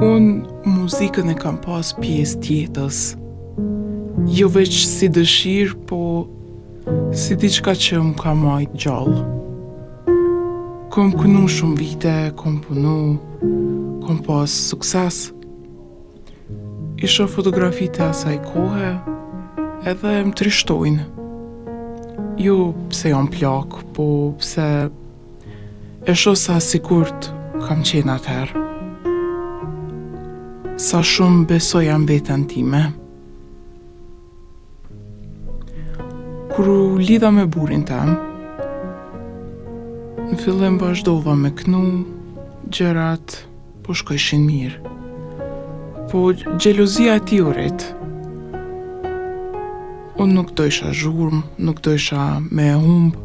Unë muzikën e kam pas pjesë t'jetës. Jo veç si dëshirë, po si diçka që më ka majt gjallë. Kom knu shumë vite, kom punu, kom pas sukses. I shoh fotografitë e asaj kohe edhe më trishtojnë. Jo pse jam plak, po pse e shoh sa sigurt kam qenë atëherë. Sa shumë besoja në veten time. Kur u lidha me burrin tem, në fillim vazhdova me knu, gjërat po shkojshin mirë. Po xhelozia e tij u rrit. Unë nuk dojsha zhurmë, nuk dojsha me e humb.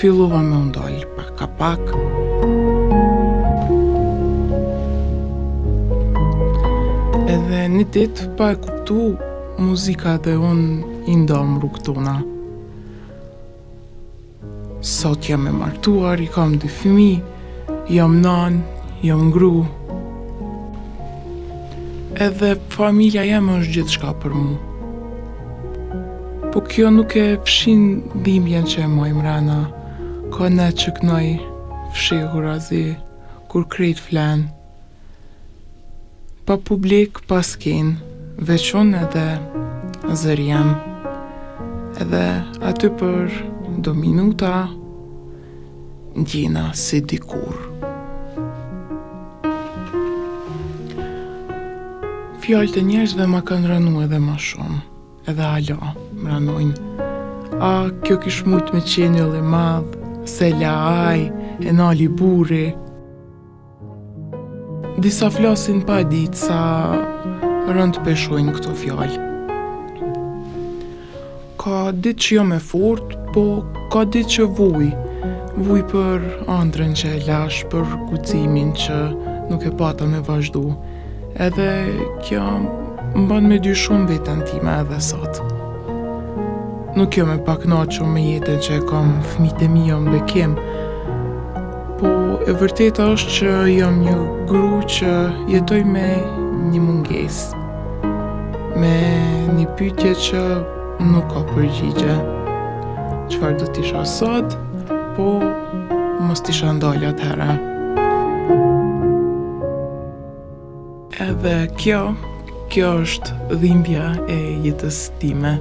Fillova me u ndal pak ka pak. Edhe një ditë pa e kuptu muzika dhe unë i ndam rrugët tona. Sot jam e martuar, i kam dy fëmi, jam nanë, jam gru. Edhe familja jeme është gjithçka për mu. Po kjo nuk e fshin dhimbjen që e maj mrena, ka net që knoj fshehurazi, kur krejt flen. Pa publik, pa skenë, veç unë edhe zëri jem. Edhe aty për do minuta, ndjena si dikur. Fjalët e njerëzve ma kanë rënu edhe ma shumë, edhe hala më ranojnë. A, kjo kish mujtë me qenë yll i madh, s'e la ai, e nali burri. Disa flasin pa ditë sa rëndë peshojnë këto fjalë. Ka ditë që jam e fortë, po ka ditë që vuj. Vuj për andrën që e lash, për guximin që nuk e pata me vazhdu. Edhe kjo më bën me dyshu në veten time edhe sot. Nuk jam e paknaqur me jetën që e kam, fëmijët e mi janë bekim. Po e vërteta është që jam një gru që jetoj me një mungesë, me një pyetje që nuk ka përgjigje. Çfarë do t'isha sot, po mos t'isha ndalë atëherë. Edhe kjo, kjo është dhimbja e jetës time.